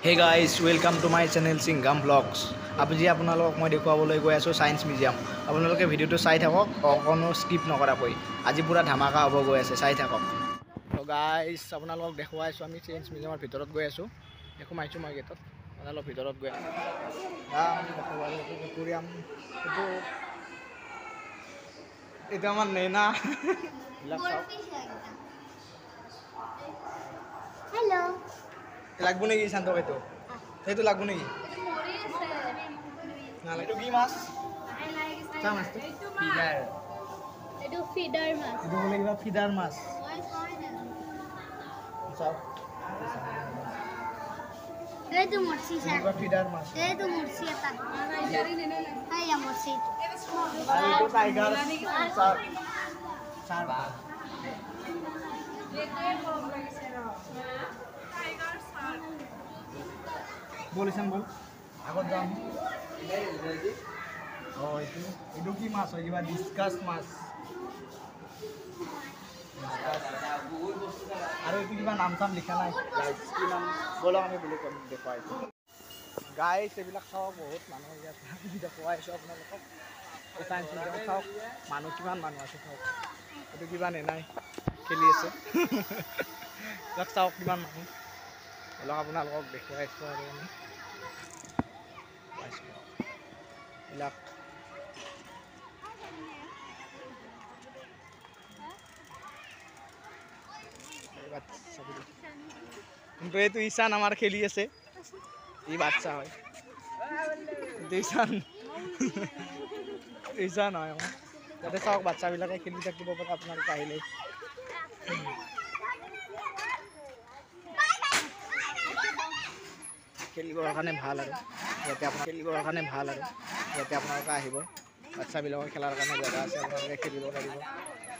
Hey guys, welcome to my channel Singham vlogs. আজি আপোনালোকক মই দেখুৱাবলৈ গৈ আছোঁ ছায়েন্স মিউজিয়াম। আপোনালোকে ভিডিঅ'টো চাই থাকক, অকণো স্কিপ নকৰাকৈ। আজি পূৰা ধামাকা হ'ব গৈ আছে, চাই থাকক। ত' গাইজ, আপোনালোকক দেখুৱাইছোঁ আমি ছায়েন্স মিউজিয়ামৰ ভিতৰত গৈ আছোঁ। সোমাইছোঁ মই গেটত, আপোনালোক ভিতৰত গৈ আছোঁ। একুৰিয়াম, এইটো আমাৰ নেনা। লাগব নেকি শান্তক? এইটো সেইটো লাগব নেকি? নালাগে। এইটো কি মাছ? মাছটো এইটো বোলে কিবা ফিডাৰ মাছ। চাওক, ফিডাৰ মাছ। এইটো টাইগাৰ। বল ইছান বল, আগত যাম। অঁ, এইটো কি মাছ হয়? কিবা ডিছকাছ মাছ। আৰু এইটো কিবা নাম চাম লিখা নাই, কি নাম? ব'লক আমি বুলি কম, দেখুৱাইছোঁ। গাইছ, এইবিলাক চাওক, বহুত মানুহ ইয়াত দেখুৱাইছোঁ আপোনালোকক। চায়েন্স মিউজিয়ামত চাওক মানুহ, কিমান মানুহ আছে চাওক। এইটো কিবা নেনাই খেলি আছে। এইবিলাক চাওক কিমান মানুহ। অলপ আপোনালোকক দেখুৱাইছোঁ আৰু আমি এইবিলাক। কিন্তু এইটো ঈশান আমাৰ খেলি আছে, ই বাচ্চা হয়। এইটো ঈশান, ঈশান হয় আমাৰ। তাতে চাওক, বাচ্চাবিলাকে খেলি থাকিব পাৰে আপোনালোকে আহিলে। খেলিবৰ কাৰণে ভাল আৰু ইয়াতে আপোনাৰ খেলিবৰ কাৰণে ভাল আৰু ইয়াতে আপোনালোকে আহিব। বাচ্চাবিলাকৰ খেলাৰ কাৰণে জেগা আছে, আপোনালোকে খেলিব পাৰিব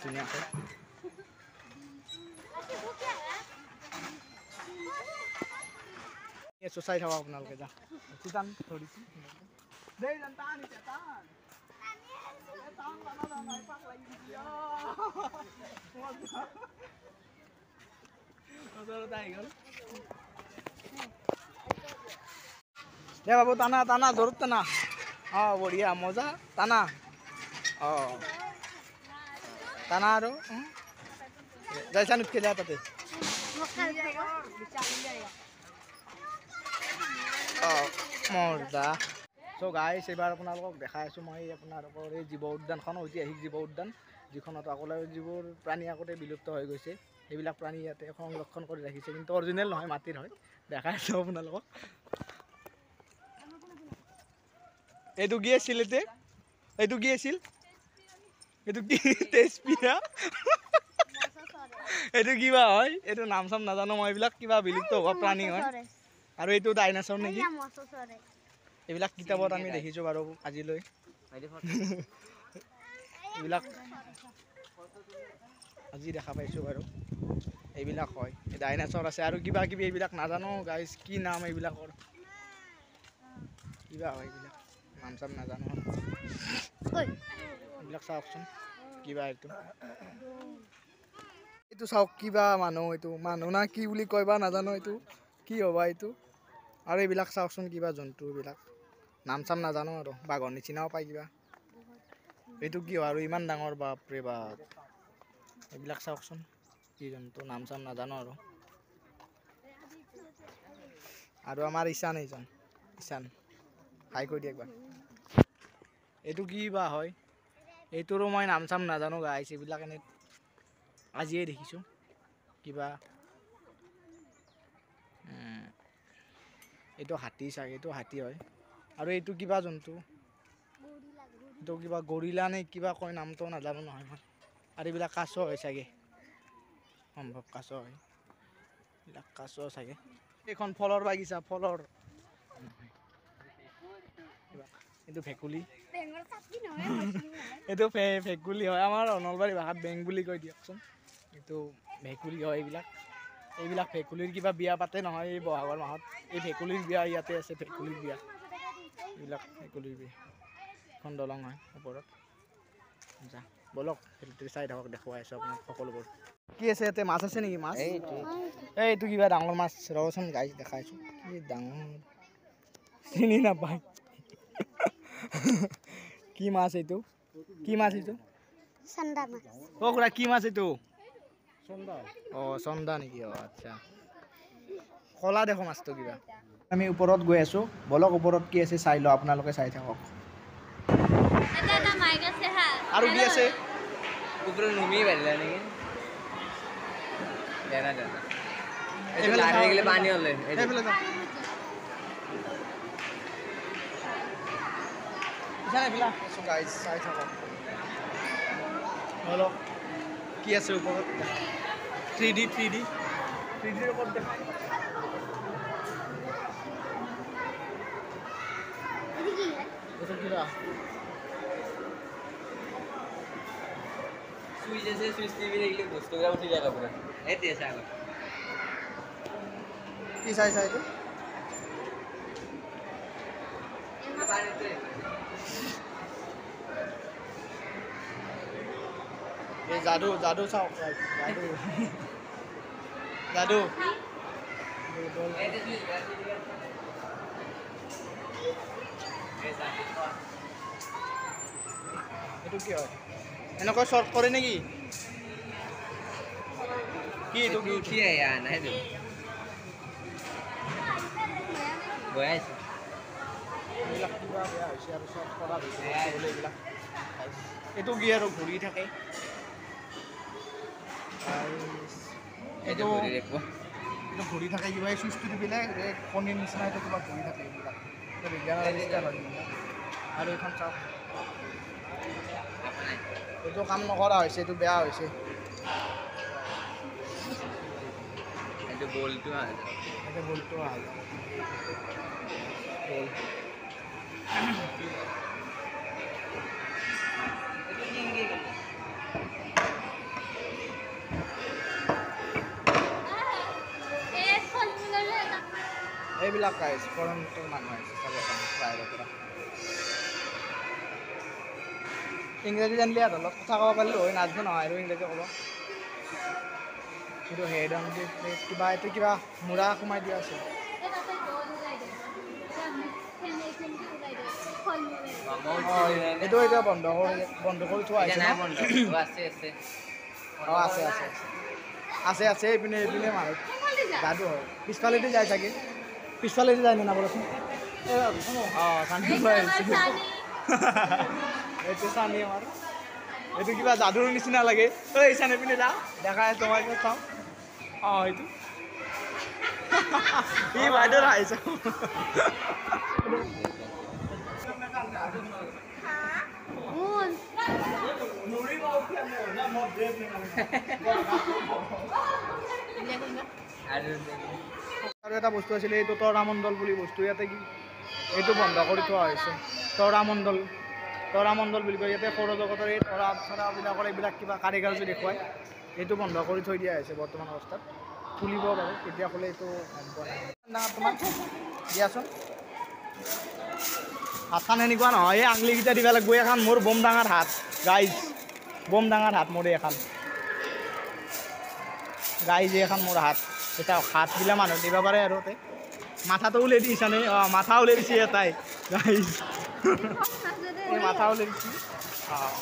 ধুনীয়াকৈ। চাই থাকক আপোনালোকে। যা ধৰিছোঁ। আহি গ'ল দে বাবু, টানা টানা, জোৰত টানা। অঁ, বঢ়িয়া, মজা, টানা। অঁ, টানা আৰু যাইছা নুটকে যা তাতে। অঁ, মজা। চ' গাইছ, এইবাৰ আপোনালোকক দেখাই আছোঁ মই আপোনালোকৰ এই জীৱ উদ্যানখন, ঐতিহাসিক জীৱ উদ্যান, যিখনত আগলৈ যিবোৰ প্ৰাণী আগতে বিলুপ্ত হৈ গৈছে, সেইবিলাক প্ৰাণী ইয়াতে সংৰক্ষণ কৰি ৰাখিছে। কিন্তু অৰিজিনেল নহয়, মাটিৰ হয়। দেখাই আছোঁ আপোনালোকক। এইটো কি আছিল? এইটো কি আছিল? এইটো কি? তেজপিয়া। এইটো কিবা হয়, এইটো নাম চাম নাজানো মই। এইবিলাক কিবা বিলুপ্ত হোৱা প্ৰাণী হয়। আৰু এইটো ডাইনাছৰ নেকি? এইবিলাক কিতাপত আমি দেখিছোঁ বাৰু আজিলৈ। এইবিলাক আজি দেখা পাইছোঁ বাৰু। এইবিলাক হয়, ডাইনাছৰ আছে আৰু কিবা কিবি, এইবিলাক নাজানো গাইজ কি নাম এইবিলাকৰ। কিবা হয় এইবিলাক, নাম চাম নাজানো। এইবিলাক চাওকচোন কিবা। এইটো চাওক, কিবা মানুহ, এইটো মানুহ না কি বুলি কয় বা নাজানো, এইটো কি হ'ব এইটো। আৰু এইবিলাক চাওকচোন, কিবা জন্তু, এইবিলাক নাম চাম নাজানো আৰু। বাঘৰ নিচিনাও পায় কিবা। এইটো কি হয় আৰু ইমান ডাঙৰ, বাপৰে বাপ। এইবিলাক চাওকচোন কি জন্তু, নাম চাম নাজানো আৰু। আৰু আমাৰ ঈশান, এইজন ঈশান, হাই কৈ দিয়ে একবাৰ। এইটো কি বা হয়, এইটোৰো মই নাম চাম নাজানো গাইছ। এইবিলাক এনেই আজিয়ে দেখিছোঁ কিবা। এইটো হাতী চাগে, এইটো হাতী হয়। আৰু এইটো কিবা জন্তু, এইটো কিবা গৰিলা নে কিবা কয়, নামটো নাজানো নহয় মই। আৰু এইবিলাক কাছ হয় চাগে, সম্ভৱ কাছ হয়, এইবিলাক কাছ চাগে। এইখন ফলৰ বাগিচা, ফলৰ। এইটো ভেকুলী, এইটো ভেকুলী হয়। আমাৰ নলবাৰী ভাষাত বেং বুলি কৈ দিয়কচোন। এইটো ভেকুলী হয়। এইবিলাক এইবিলাক ভেকুলীৰ কিবা বিয়া পাতে নহয় এই বহাগৰ মাহত। এই ভেকুলীৰ বিয়া ইয়াতে আছে, ভেকুলীৰ বিয়া। এইবিলাক ভেকুলীৰ বিয়া। এখন দলং হয় ওপৰত। যা বলক সেইটো চাই থাকক, দেখুৱাই আছোঁ আপোনাক সকলোবোৰ। কি আছে ইয়াতে? মাছ আছে নেকি? মাছ এইটো কিবা ডাঙৰ মাছ, ৰ'বচোন গাইজ দেখাইছোঁ। কি ডাঙৰ, চিনি নাপায়। কি মাছ এইটো? কি মাছ এইটো? অ খুৰা, কি মাছ এইটো? অঁ, চন্দা নেকি? অঁ আচ্ছা, কলা দেখো মাছটো কিবা। আমি ওপৰত গৈ আছোঁ, বলক ওপৰত কি আছে চাই লওঁ, আপোনালোকে চাই থাকক। আৰু কি আছে ওপৰত? নুমি পাৰিলা নেকি? পানী হ'লে চাই থাকক। বলক কি আছে ওপৰত? 3D 3D 3ডিৰ ওপৰত দেখা। কিবা সুইচ আছে, সুইচ টিভি দেখলে বস্তুগুলো উঠি যায় পুরো। এই দিয়েছে আগত। কি চাইছা এইটো? এই যাদু, যাদু চাওক, যাদু যাদু। এইটো কি হয়? এনেকৈ চৰ্ট কৰে নেকি? কি এইটো? কি উঠি নাই এইবিলাক কিবা বেয়া হৈছে আৰু চৰ্ট কৰা এইবিলাক। এইটো কি আৰু ঘূৰি থাকে? এইটো এইটো ঘূৰি থাকে কিবা, এই চুইচটো দিলে এই কণীৰ নিচিনা এইটো কিবা ঘূৰি থাকে। এইবিলাক বিজ্ঞানৰ আৱিষ্কাৰ হয়। আৰু এইখন চাওক, এইটো কাম নকৰা হৈছে, এইটো বেয়া হৈছে। এইটো বলটো, এইটো বলটো অহা বল। এইবিলাক গাইজ ফৰেনৰ মানুহ আহিছে চাবৰ কাৰণে বাহিৰৰ পৰা। ইংৰাজী জানিলে সিহঁতৰ লগত কথা ক'ব পাৰিলোঁ হয়, নাজানো নহয় আৰু ইংৰাজী ক'ব। কিন্তু হেড অন কিবা এইটো কিবা মূৰা সোমাই দিয়া আছে। এইটো এতিয়া বন্ধ কৰি থোৱা হৈছে। অঁ আছে আছে আছে আছে। এইপিনে এইপিনে মানুহ যাদু হয়, পিছফালেদি যায় চাগে, পিছফালেদি যায় নে বলচোন। অঁ চানি আহিছে, এইটো চানি আমাৰ। এইটো কিবা যাদুৰ নিচিনা লাগে। ঐ চানি পিনে যা, দেখাই তোমাক চাওঁ। অঁ এইটো ই বাইদেউ আহিছে। আৰু এটা বস্তু আছিলে এইটো তৰামণ্ডল বুলি বস্তু, ইয়াতে কি এইটো বন্ধ কৰি থোৱা হৈছে। তৰামণ্ডল, তৰামণ্ডল বুলি কয়। ইয়াতে সৌৰজগতৰ এই তৰা চৰাবিলাকৰ এইবিলাক কিবা কাৰিকাৰ্য দেখুৱায়। এইটো বন্ধ কৰি থৈ দিয়া হৈছে বৰ্তমান অৱস্থাত। খুলিব বাৰু, কেতিয়া খোলে এইটো গম পোৱা নাই। তোমাক দিয়াচোন হাতখন এনেকুৱা নহয়, এই আঙুলিকেইটা দিব লাগিব। এখন মোৰ বম ডাঙৰ হাত গাইজ, বম ডাঙৰ হাত মোৰ এখন গাইজ, এইখন মোৰ হাত। এতিয়া হাত দিলে মানুহ দিব পাৰে আৰু তাতে মাথাটো উলিয়াই দিছানে? অঁ মাথা উলিয়াই দিছে এটাই গাইজ, এই মাথা উলিয়াই দিছে। অঁ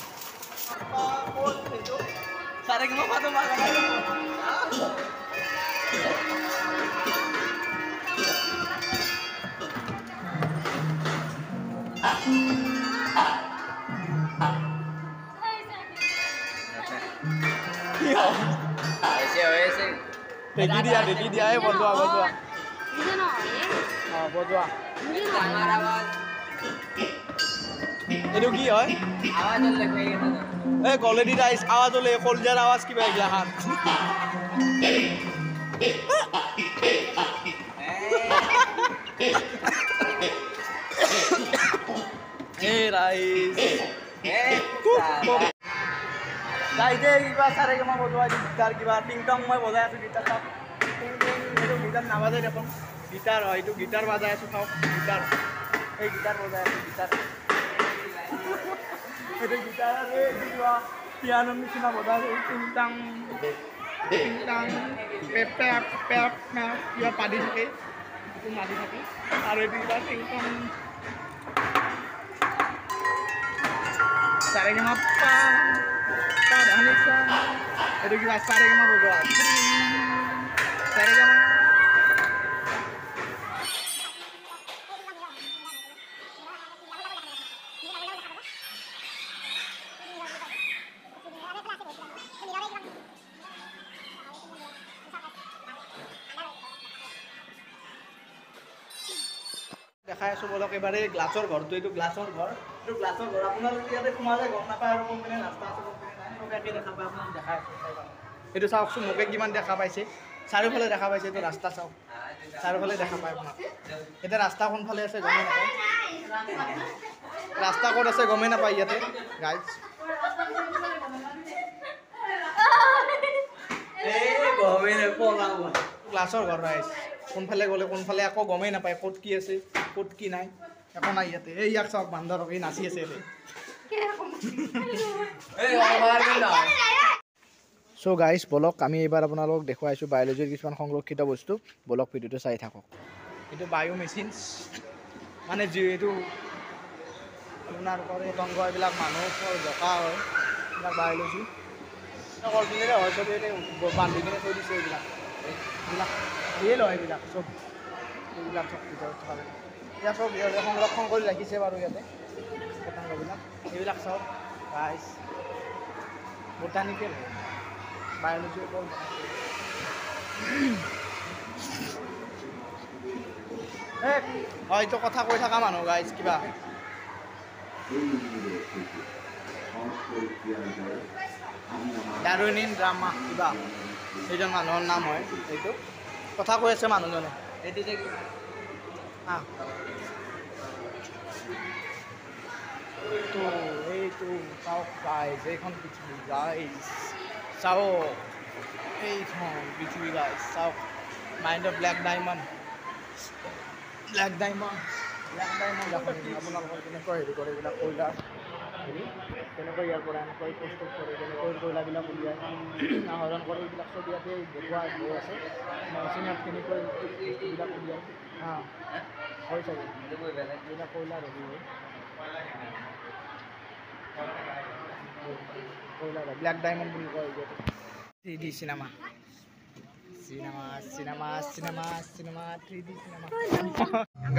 ঢেঁকী দিয়া, ঢেঁকী দিয়া, এই বজোৱা বজোৱা। অঁ বজোৱা। এইটো কি হয়? এই গলেদি ৰাইজ আৱাজ ওলে, কলজাৰ আৱাজ কিবা এইগিলাখান। এই ৰাইজ গাইজে কিবা চাৰে মই বজোৱা গীটাৰ কিবা টিং টং মই বজাই আছোঁ গীটাৰ। চাওক টিং টিং, এইটো গীটাৰ নাবাজে দেখোন। গীটাৰ হয় এইটো, গীটাৰ বাজাই আছোঁ চাওক গীটাৰ, এই গীটাৰ বজাই আছোঁ গীটাৰ, এইটো গীটাৰ। আৰু এইটো কিবা পিয়ানোৰ নিচিনা বজাই টিং টাং টিং টাং পেপ পেপ পেপ পেপ কিবা পাতি থাকে, এইটো মাতি থাকে। আৰু এইটো কিবা টিং টং চাৰেগামা পা পা ধানিছা, এইটো কিবা চাৰেগামা বজোৱা চাৰেগামা। দেখাই আছোঁ বলক এবাৰে গ্লাছৰ ঘৰটো। এইটো গ্লাছৰ ঘৰ, এইটো গ্লাছৰ ঘৰ। আপোনালোকে ইয়াতে সোমালে গম নাপায় আৰু কোনপিনে ৰাস্তা আছে কোনপিনে নাই, চব একে দেখা পায়। আপোনাক দেখাই আছোঁ, এইটো চাওকচোন মোকে কিমান দেখা পাইছে, চাৰিওফালে দেখা পাইছে। এইটো ৰাস্তা চাওক, চাৰিওফালে দেখা পায় আপোনাক। এতিয়া ৰাস্তা কোনফালে আছে গমেই নাপায়, ৰাস্তা ক'ত আছে গমেই নাপায় ইয়াতে গাইজ। গ্লাছৰ ঘৰ ৰাইজ, কোনফালে গ'লে কোনফালে একো গমেই নাপায়, ক'ত কি আছে ক'ত কি নাই, একো নাই ইয়াতে। এই ইয়াক চাওক, বান্দৰক, এই নাচি আছে ইয়াতে। চ' গাইজ বলক আমি এইবাৰ আপোনালোকক দেখুৱাইছোঁ বায়'লজিৰ কিছুমান সংৰক্ষিত বস্তু। বলক ভিডিঅ'টো চাই থাকক। এইটো বায়ো মেচিনছ, মানে যি এইটো আপোনালোকৰ পতংগ এইবিলাক মানুহ জকা হয়, এইবিলাক বায়'লজি অৰিজিনেলে হয়। চব ইয়াতে বান্ধি কিনে থৈ দিছে। এইবিলাক এইবিলাক ৰিয়েল হয়, এইবিলাক চব, এইবিলাক চব ভিতৰত থকা ইয়াত চব ইয়াতে সংৰক্ষণ কৰি ৰাখিছে বাৰু ইয়াতে পতংগবিলাক। এইবিলাক চাওক গাইজ, বটানিকেল হয়, বায়'লজিৰ ওপৰত বনাইছে। হয়, এইটো কথা কৈ থকা মানুহ গাইজ কিবা। ডাৰুইনিন ড্ৰামা কিবা সেইজন মানুহৰ নাম হয়। এইটো কথা কৈ আছে মানুহজনে। তো এইটো চাওক গাইজ, এইখন পৃথিৱী গাইজ, চাওক এইখন পৃথিৱী গাইজ, চাওক mind of black diamond, black diamond, black diamond. আপোনালোকৰ কেনেকৈ হেৰি কৰে এইবিলাক কয়লা হেৰি কেনেকৈ ইয়াৰ পৰা এনেকৈ প্ৰস্তুত কৰে, কেনেকৈ কয়লাবিলাক উলিয়াই আহৰণ কৰে, এইবিলাক চব ইয়াতে দেখুওৱা হৈ আছে। মেচিনত কেনেকৈ বস্তুবিলাক উলিয়াই, হা হয় চাগে এইবিলাক কয়লাৰ হেৰি হয়, কয়লাৰ ব্লেক ডায়মণ্ড বুলি কয় ইয়াতে। 3D cinema, cinema cinema cinema cinema, 3D cinema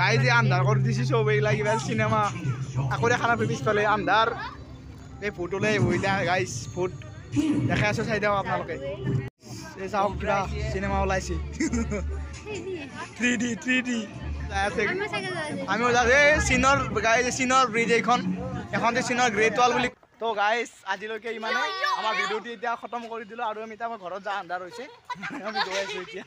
গাই যে আন্ধাৰ কৰি দিছে চব। এইগিলা কিবা চিনেমা আকৌ দেখা নাপায়, পিছফালে আন্ধাৰ। এই ভূত ওলাই আহিব এতিয়া গাইজ, ভূত দেখাই আছোঁ, চাই দিয়ক আপোনালোকে। এই চাওক কিবা চিনেমা ওলাইছে, 3D 3D আছে। আমিও যাওঁ এই চীনৰ গাইজ, চীনৰ ব্ৰিজ এইখন, এখন যে চীনৰ গ্ৰেট ৱাল বুলি। তো গাইজ আজিলৈকে ইমানে, আমাৰ ভিডিঅ'টো এতিয়া খতম কৰি দিলোঁ আৰু আমি এতিয়া আমাৰ ঘৰত যাওঁ, আন্ধাৰ হৈছে, আমি গৈ আছোঁ এতিয়া।